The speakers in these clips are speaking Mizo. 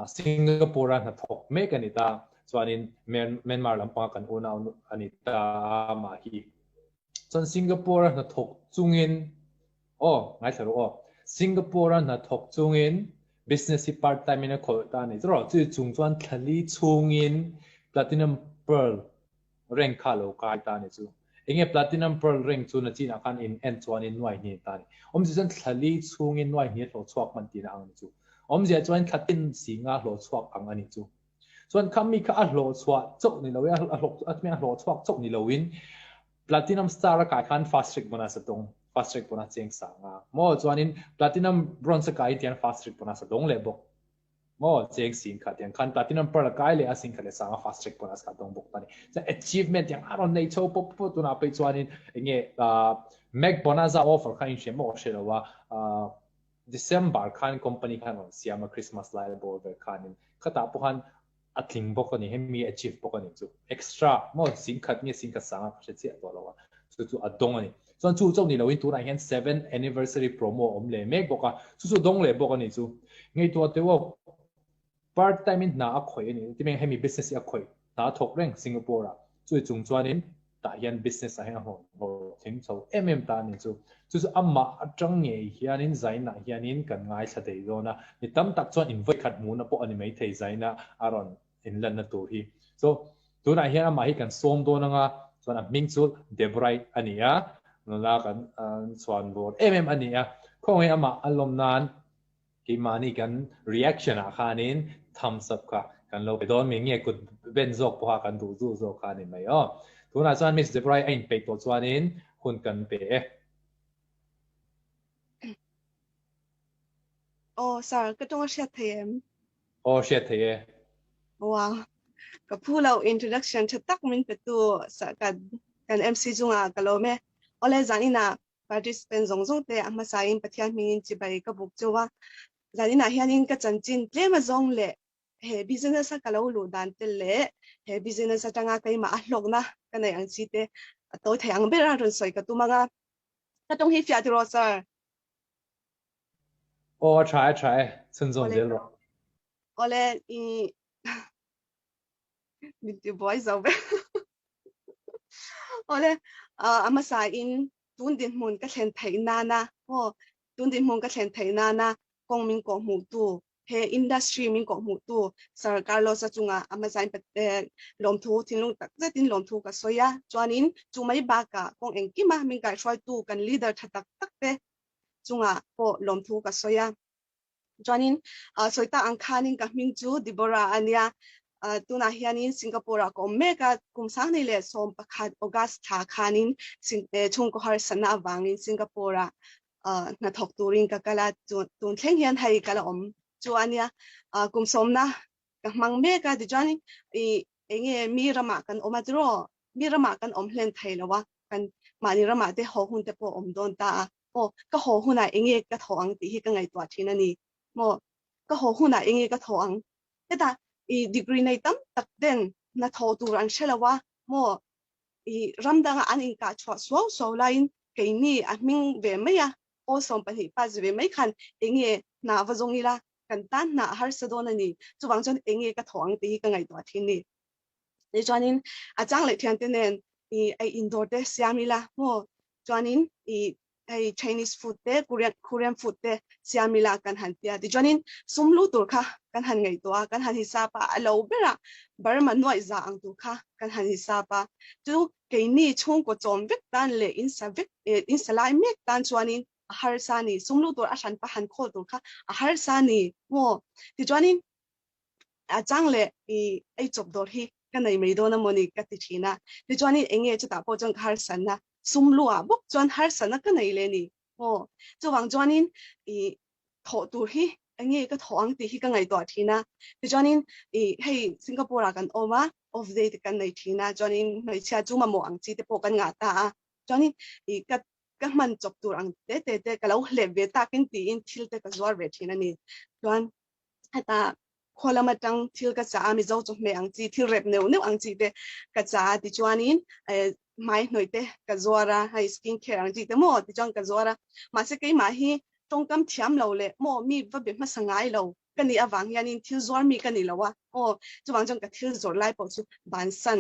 Singapore a hnathawk mek a ni ta. Chuanin Myanmar lampanga kan unau a ni ta a mah hi. Chuan Singapore a hnathawk chungin aw ngaithla rawh aw Singapore a hnathawk chungin business hi part time in a khawih ta a ni chu rawh. Chu chung chuan thlali chhungin Platinum Pearl rank kha a lo kai ta a ni chu. Enge Platinum Pearl rank chu nachinah khan in en chuan in nuai hnih ta a ni. Awmzia chuan thlali chhungin nuai hnih a hlawh chhuak hman tihna ang a ni chu. Awmzia chuan thla tin singa hlawh chhuak ang a ni chu. Chuan kha mi kha a hlawh chhuah chauh ni lo in a hlawh a hlawh chhuak chauh ni lo in Platinum Star a kai khan fast track bonus a dawng fast track bonus cheng sang a maw chuanin Platinum Bronze a kai in tiang fast track bonus a dawng leh bawk maw cheng sing kha tiang khan Platinum Pearl a kai leh a sing kha leh sang a fast track bonus kha a dawng bawk ta ni. Chuan achievement tiang a rawn nei chho pawp pawp tunah pawh chuanin enge Mac Bonanza offer kha in hria maw ka hre lo a December khan company khan rawn siam a Christmas lai bawr vel khanin khatah pawh khan a tling bawk a ni hemi achieve bawk a ni chu extra maw singkhat nge singkhat sanga ka hre chiah tawh lo a chu chu a dawng a ni chuan chu chauh ni loin tunah hian seven anniversary promo a awm leh mek bawk a chu chu dawng leh bawk a ni chu ngaihtuah teh aw part time in hna a khawih a ni timeng hemi business hi a khawih hna a thawk reng Singapore ah chui chung chuanin tah hian business ah hian a hlawh hlawhtling chho em em ta a ni chu. Chu chu amah atang ngei hianin Zaina hianin kan ngaithla thei dawn a, mi tam tak chuan in vawikhat hmuhna pawh a ni maithei Zaina a rawn inlanna tur hi. So tunah hian amah hi kan sawm dawn anga chuan a hming chu Debrai a ni a, nula kan chhuan bawr em em a ni a, khawngaih amah a lawm nan Keimahni kan reaction ah khanin thumbs up kha kan lo pe dawn mi nge kut ben zawk pawha kan duh duh zawk kha a ni mai aw. Tunah chuan Miss Deborah a inpeih tawh chuanin hun kan pe e. Aw sir, ka tawng a hriat thei em? Aw hriat thei e. Wow, ka phu lo introduction tha tak min pe tu kan MC chungah ka lawm e. Awle zan inah Participant zawng zawng te a hmasain Pathian hmingin chibai ka buk cheu a, zaninah hianin ka chanchin tlem azawng leh he business a ka lo luh dan te leh he business atanga keimah a hlawkna ka neih ang chi te a tawi thei ang ber a rawn sawi ka tum ang a, ka tawng hi fiah tiraw sir? Aw a tha e tha e, chhunzawm zel rawh. Awle i min ti buai zo ve. Awle a hmasa in tun dinhmun ka thlen theih nana aw tun dinhmun ka thlen theih nana kawng min kawh hmuh tu he industry min kawh hmuh tu Sir Carlos a chunga a hmasa in lawmthu thinlung tak zetin lawmthu ka sawi a chuanin chu mai bakah kawng engkima min kaihhruaitu kan leader tha tak tak te chungah pawh lawmthu ka sawi a. Chuanin sawi tak ang khanin ka hming chu Deborah a nia. Tunah hianin Singapore ah ka awm mek a, kum sanghnih leh 11 August thla khanin chhungkaw harsatna avangin Singapore ah hnathawk turin ka kal a, tun thleng hian hei ka la awm chu a nia. Kum sawmna ka hmang mek a, tichuanin enge mi ramah kan awm a tiraw? Mi ramah kan awm hlen thei lo a, kan mahni ramah te haw hun te pawh awm dawn ta a. Aw, ka haw hunah enge ka thaw ang tih hi ka ngaihtuah thin a ni. Maw, ka haw hunah enge ka thaw ang? Hetah i degree nei tam tak ten hna thaw tur an hre lo a, maw, i ram danga an inkah chhuah suau suau laiin keini a hming ve mai a, aw 12 pass ve mai khan enge hna va zawng ila kan tan hna a harsa dawn a ni. Chuvang chuan enge ka thaw ang tih hi ka ngaihtuah thin a ni. Tichuanin a chang leh thiante nen i ei indawr te siam ila maw chuanin i hei Chinese food te Korean Korean food te siam ila kan han tia tichuanin sum lu tur kha kan han ngaihtuah a kan han hisap a a lo berah Burma nuaih za ang tur kha kan han hisap a chu keini chhungkaw chawm vek tan leh in sa vek in sa lai mek tan chuanin a harsa a ni sum lu tur a hran pa han khawl tur kha a harsa a ni maw tichuanin a chang leh i ei chawp dawr hi ka nei mai dawn a mawni ka ti thin a, tichuanin eng nge chutah pawh chuan ka harsatna sum luah bawk chuan harsatna ka nei leh ni maw? Chuvang chuanin i thawh tur hi eng nge ka thawh ang tih hi ka ngaihtuah thin a, tichuanin i hei Singapore ah kan awm a, off day te kan nei thin a, chuanin hmeichhia chu mamawh ang chi te pawh kan ngah ta a, chuanin i ka ka hman chawp tur ang te te te ka lo hlep ve takin tiin thil te ka zuar ve thin a ni. Chuan heta khaw lam atang thil ka chah a, Mizo chawhmeh ang chi, thil rep neuh neuh ang chi te ka chah a, tichuanin hmai hnawih te ka zuar a, hei skin care ang chi te maw tichuan ka zuar a, mahse keimah hi tawngkam thiam lo leh maw mi va be hmasa ngai lo ka nih avang hianin thil zuar mi ka ni lo a, aw chuvang chuan ka thil zawrh lai pawh chu bansan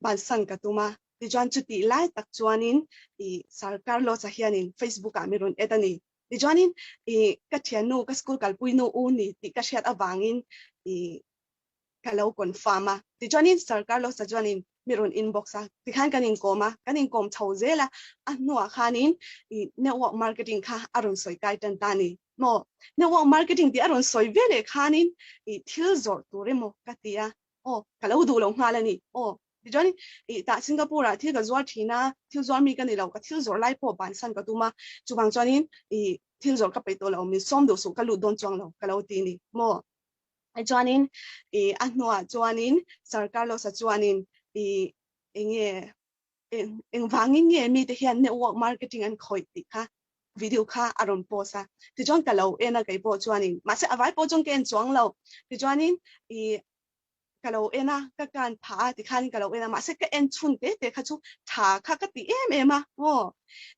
bansan ka tum a. Tichuan chutih lai tak chuanin ih Sir Carlos-a hianin Facebook ah min rawn add a ni. Tichuanin ih ka thiannu ka school kalpui nu u ni tih ka hriat avangin ih ka lo confirm a. Tichuanin Sir Carlos-a chuanin mi rawn inbox a, tikhan kan inkawm a, kan inkawm chho zel a, a hnuah khanin ih network marketing kha a rawn sawi kai tan ta a ni. Maw? Network marketing tih a rawn sawi ve leh khanin ih thil zawrh tur emaw ka ti a, aw ka lo duh lo nghal a ni. Aw tichuanin ih tah Singapore ah thil ka zuar thin a, thil zuar mi ka ni lo, ka thil zawrh lai pawh bansan ka tum a, chuvang chuanin ih thil zawrh ka peih tawh lo, min sawm duh suh ka lut dawn chuang lo ka lo ti a ni. Maw? Chuanin ih a hnuah chuanin Sir Carlos-a chuanin ih enge engvangin nge mite hian network marketing an khawih tih kha video kha a rawn post a. Tichuan ka lo en a kei pawh chuanin mahse a vai pawh chuan ka en chuang lo. Tichuanin ih ka lo en a ka kan phah a tikhanin ka lo en a mahse ka en chhun te te kha chu tha kha ka ti em em a aw.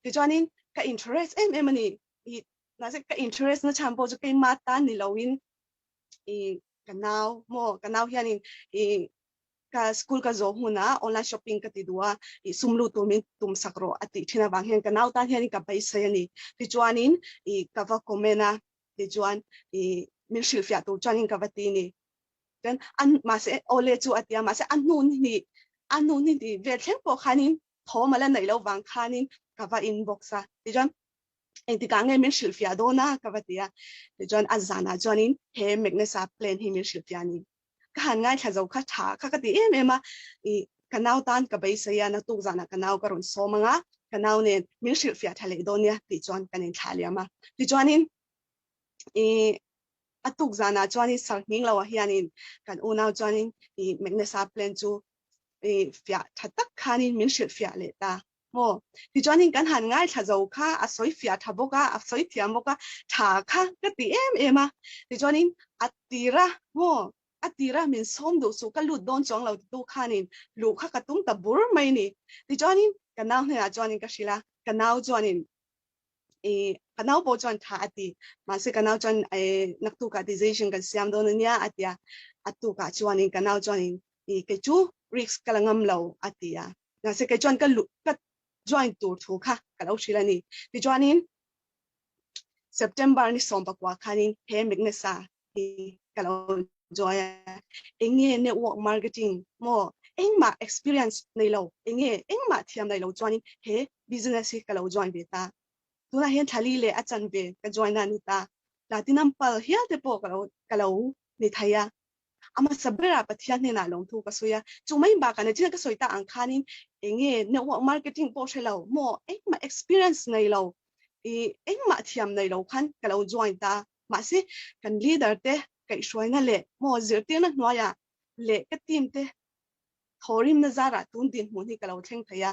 Tichuanin ka interest em em a ni. Ih mahse ka interest na chhan pawh chu keimah tan ni loin i ka nau maw ka nau hianin i ka school ka zawh hmunah online shopping ka ti duh a i sum lut tur min tum sak rawh a tih thin avang hian ka nau tan hianin ka beisei a ni. Tichuanin i ka va comment a tichuan i min hrilhfiah tur chuanin ka va ti a ni. Chuan an mahse awle chu a ti a mahse a hnu ni hnih a hnu ni hnih vel thleng pawh khanin thawm a la neih loh vang khanin ka va inbox a tichuan engtikah nge min hrilhfiah dawn a ka va ti a, tichuan a zanah chuanin he Magnesa plan hi min hrilhfiah a ni. Ka han ngaithla zo kha tha kha ka ti em em a, ih ka nau tan ka beisei a, naktuk zanah ka nau ka rawn sawm ang a, ka nau nen min hrilhfiah tha leh dawn nia tih chuan kan inthlah liam a. Tichuanin ih a tuk zanah chuanin Sarhning loah hianin kan unau chuanin ih Magnesa plan chu ih fiah tha tak khanin min hrilhfiah leh ta. Maw? Tichuanin kan han ngaithla zo kha a sawi fiah tha bawk a, a sawi thiam bawk a, tha kha ka ti em em a. Tichuanin a tira maw, a tira min sawm duh suh ka lut dawn chuang lo titu khanin luh kha ka tum ta bur mai ni. Tichuanin ka nau hnenah chuanin ka hrilh a, ka nau chuanin i ka nau pawh chuan tha a ti. Mahse ka nau chuan e naktukah decision kan siam dawn ania a ti a, a tukah chuanin ka nau chuanin i kei chu risk ka la ngam lo a ti a. Mahse kei chuan ka luh ka join tur thu kha ka lo hrilh a ni. Tichuanin September ni 19 khanin he Magnesa hi ka lo join a. Eng nge network marketing maw? Engmah experience nei lo, eng nge engmah thiam nei lo chuanin he business hi ka lo join ve ta. Tunah hian thla li leh a chanve ka join a ni ta. Platinum pal hial te pawh ka lo ka lo ni thei a. A hmasa berah Pathian hnenah lawmthu ka sawi a, chu mai bakah nachina ka sawi tak ang khanin eng nge network marketing pawh hre lo maw, engmah experience nei lo, ih engmah thiam nei lo khan ka lo join ta a, mahse kan leader te kaihhruaina leh maw zirtirna hnuaiah leh ka team te thawrimna zarah tun dinhmun hi ka lo thleng thei a,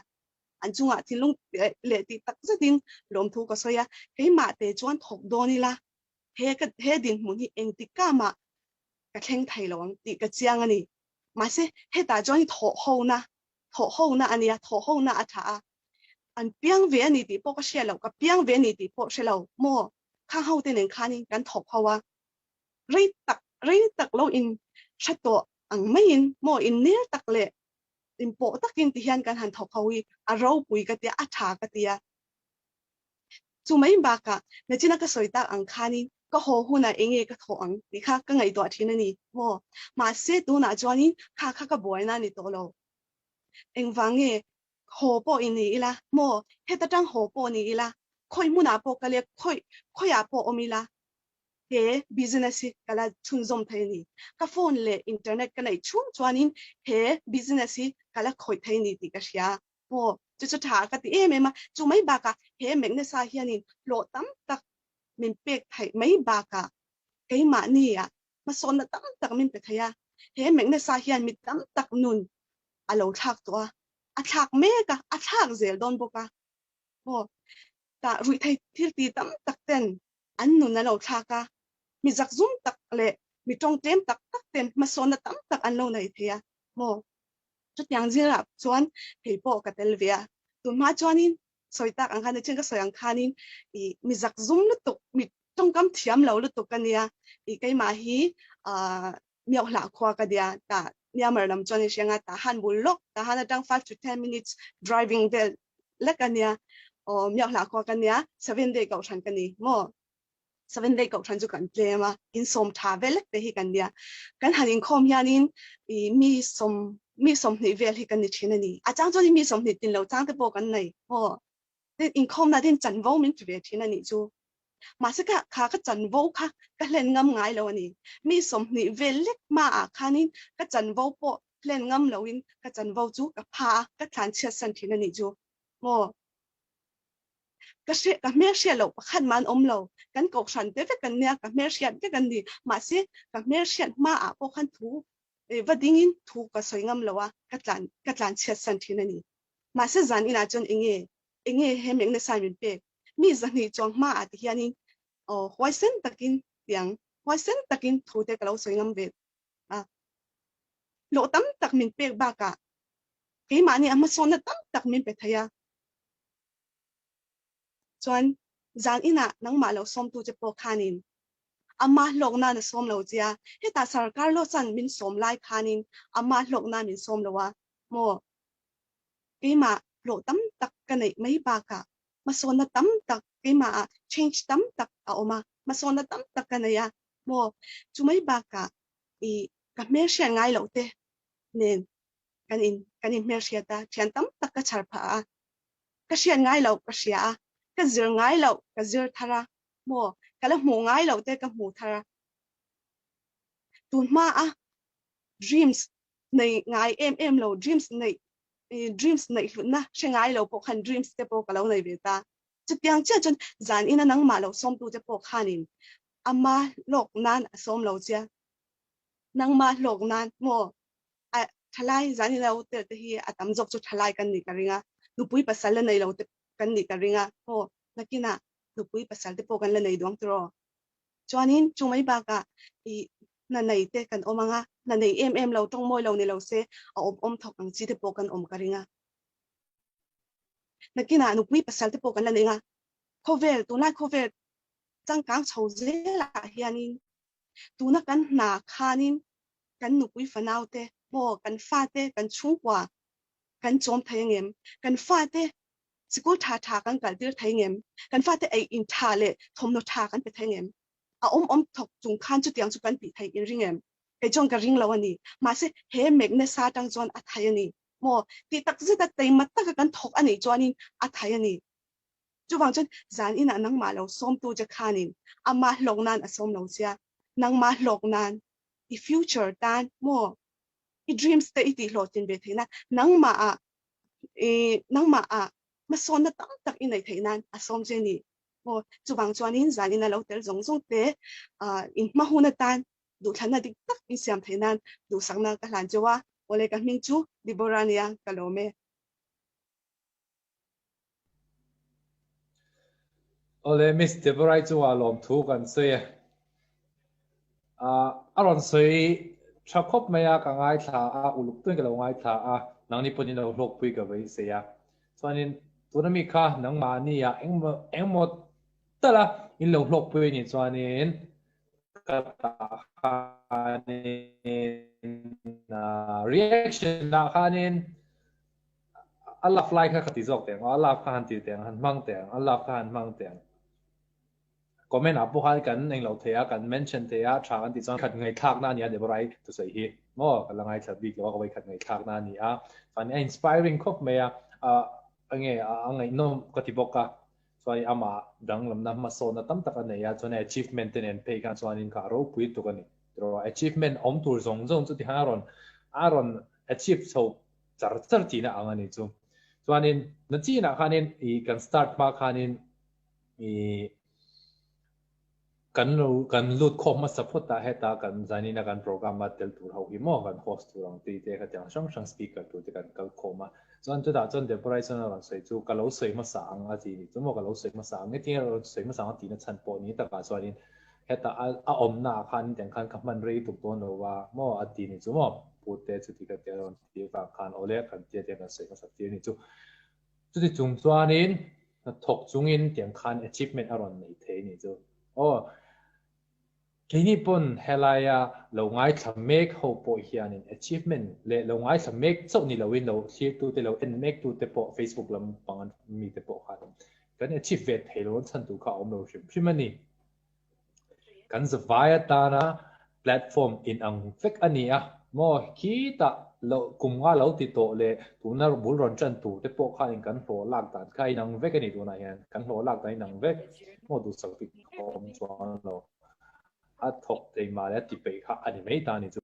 an chungah thinlung leh tih tak zetin lawmthu ka sawi a, keimah te chuan thawk dawn ila he ka he dinhmun hi engtik ka mah ka thleng thei lo ang tih ka chiang a ni. Mahse, hetah chuan thawh hona, thawh hona a nia, thawh hona a tha a. An piang ve a ni tih pawh ka hria lo, ka piang ve a ni tih pawh hre lo maw? Khang ho te nen khanin kan thawk ho a, rei tak, rei tak lo in hre tawh ang maiin maw innel tak leh inpawh takin ti hian kan han thawk ho hi a ropui ka tia, a tha ka tia. Chu mai bakah nachina ka sawi tak ang khanin ka haw hunah eng nge ka thawh ang tih kha ka ngaihtuah thin a ni maw? Mahse tunah chuanin kha kha ka buaina a ni tawh lo. Engvang nge haw pawh i ni ila maw? Heta tang haw pawh ni ila, khawi hmunah pawh ka leh khawi khawiah pawh awm ila he business hi ka la chhunzawm thei a ni. Ka phone leh internet ka neih chhung chuanin he business hi ka la khawih thei a ni tih ka hria. Aw, chu chu tha ka ti em em a, chu mai bakah he Magnesa hianin hlawh tam tak min pek theih mai bakah keimahni ah hmasawnna tam tak min pe thei a, he Magnesa hian mi tam tak nun a lo thlak tawh a, a thlak mek a, a thlak zel dawn bawk a. Aw, tah ruih thei thil ti tam tak ten an nun a lo thlak a, mi zakzum tak leh mi tawngtlem tak tak ten hmasawnna tam tak an lo nei thei a, maw? Chutiang zirah chuan kei pawh ka tel ve a, tunhma chuanin sawi tak ang khan, nichin ka sawi ang khanin ih mi zakzum lutuk, mi Tawngkam thiam lo lutuk ka nia, i keimah hi ah Miohlah khua ka nia, tah Myanmar lam chuan i hriang a, tah han bul lawk, tah han atang 5 to 10 minutes driving vel lek a nia, aw Miohlah khua ka nia, Seven Day kohhran ka ni maw? Seven Day kohhran chu kan tlem a, in sawm tha vel lek te hi kan nia. Kan han inkhawm hianin i mi sawm mi 20 vel hi kan ni thin a ni. A chang chuan mi 20 tin lo chang te pawh kan nei maw? Tin inkhawmna tin chanvo min ti ve thin a nih chu. Mahse ka kha ka chanvo kha ka hlen ngam ngai lo a ni. Mi 20 vel lek hmaah khanin ka chanvo pawh hlen ngam loin ka chanvo chu ka pha a, ka thlan chhiat san thin a nih chu. Maw? Ka hre ka hmel hriat loh pakhat mah an awm lo. Kan kohhran te vek an nia, ka hmel hriat vek an ni. Mahse ka hmel hriat hmaah pawh khan thu va dingin thu ka sawi ngam lo a, ka tlan ka tlan chhiat san thin a ni. Mahse zan inah chuan enge enge he mekna sign min pek? Mi 200 chuang hmaah ti hianin aw huaisen takin tiang huaisen takin thu te ka lo sawi ngam ve a. Hlawh tam tak min pek bakah keimahni a hmasawnna tam tak min pe thei a. Chuan zan inah nangmah lo sawmtu che pawh khanin ama hlawkna na sawm lo chia, hetah sarkar law chan min sawm lai khanin ama hlawkna min sawm lo a maw? Keimah hlawh tam tak ka neih mai bakah hmasawnna tam tak keimahah change tam tak a awm a, hmasawnna tam tak ka nei a maw? Chu mai bakah i ka hmelhriat ngai loh te nen kan in kan inhmelhriat a, thian tam tak ka chhar phah a, ka hriat ngai loh ka hria a, ka zir ngai loh ka zir thar a maw? Ka la hmuh ngai loh te ka hmu thar a. Tun hma a dreams nei ngai em em lo, dreams nei dreams neih hlutna hre ngai lo pawh khan dreams te pawh ka lo nei ve ta. Chutiang chiah chuan zan ina nangmah lo sawmtu te pawh khanin ama hlawk nan a sawm lo chia, nangmah hlawk nan maw? A thalai zan ina lo tel te hi a tam zawk chu thalai kan nih ka ring a, nupui pasal la nei lo te kan nih ka ring a, maw? Nakinah nupui pasal te pawh kan la nei duang tiraw? Chuanin chu mai bakah i hna nei te kan awm ang a, hna nei em em lo, tawng mawi lo ni lo se a awm awm thawk ang chi te pawh kan awm ka ring a. Nakinah nupui pasal te pawh kan la nei ang a, khawvel, tunlai khawvel changkang chho zelah hianin tuna kan hna khanin kan nupui fanau te maw, kan fate, kan chhungkua kan chawm thei ang em? Kan fate sikul tha tha kan kal tir thei ang em? Kan fate ei in tha leh thawmhnaw tha kan pe thei ang em? A awm awm thawk chung khan chutiang chu kan tih theih in ring em? Kei chuan ka ring lo a ni. Mahse he meknesa atang chuan a thei a ni maw? Tih tak zeta teima taka kan thawk a nih chuanin a thei a ni. Chuvang chuan zan inah nangmah lo sawmtu che khanin amah hlawk nan a sawm lo chia, nangmah hlawk nan i future tan maw? I dreams te i tih hlawhtlin ve theih nan nangmah ah i nangmah ah hmasawnna tam tak i neih theih nan a sawm che ni. Maw? Chuvang chuanin zan ina lo tel zawng zawng te in hma hun atan duhthlanna dik tak in siam theih nan duhsakna ka hlan cheu a. Awle ka hming chu Deborah nia ka lawm e. Awle Miss Deborah-i chungah lawmthu kan sawi e. A rawn sawi tha khawp mai a, ka ngaithla a, uluk tuin ka lo ngaithla a, nangni pawhin in lo hlawkpui ka beisei a. Chuanin tuna mi kha nangmahni ah engmaw engmaw tala in lo hlawkpui a nih chuanin ka tah khanin reaction ah khanin a love lai kha ka ti zawk teh ang aw, a love kha han ti teh ang, han hmang teh ang, a love kha han hmang teh ang. Comment ah pawh khan kan englo thei a, kan mention thei a, tha kan tih chuan khat ngaihthlakna a ni a Deborah-i thusawi hi maw ka la ngaithla bik lo a, ka vawikhat ngaihthlakna a ni a, chuan a inspiring khawp mai a, enge a ngaihnawm ka ti bawk a, chuan amah danglamna hmasawnna tam tak a nei a, chuan achievement te nen phei khan chuanin kha a ropui tuk a ni. Tiraw achievement awm tur zawng zawng chu tikhan a rawn a rawn achieve chho char char tihna ang a ni chu. Chuanin nachinah khanin ih kan start hma khanin ih kan lo kan lut khawm hmasa phawt a, heta kan zanin a kan program a tel tur ho hi maw kan host tur ang tih te khatiang hrang hrang speaker tur te kan kal khawm a. Chuan chutah chuan Deborah-i chuan a rawn sawi chu ka lo sawi hmasa ang a ti nih chu maw ka lo sawi hmasa ang nge tinge a rawn sawi hmasa ang a tihna chhan pawh ni takah chuanin heta a awmna ah khan tiang khan ka hman rei tuk dawn lo a maw a ti nih chu maw pute chuti ka tia a rawn ti avang khan awle kan tia tiang kan sawi hmasak tir nih chu. Chuti chung chuanin hnathawk chungin tiang khan achievement a rawn nei thei nih chu. Aw keini pawn helaia lo ngaithla mek ho pawh hianin achievement leh lo ngaithla mek chauh ni loin lo thlirtute lo en mektute pawh Facebook lampang mite pawh khan kan achieve ve thei lo chhan tur kha a awm lo hrim hrim a ni. Kan zavai atana platform inang vek a ni a maw? Khitah lo kum nga lo ti tawh leh tuna bul rawn tan tur te pawh khanin kan hlawh lak dan kha a inang vek a ni tunah hian kan hlawh lak dan a inang vek maw duhsak bik a awm chuan lo a thawk thei mah leh a ti peih kha a ni mai ta a ni chu.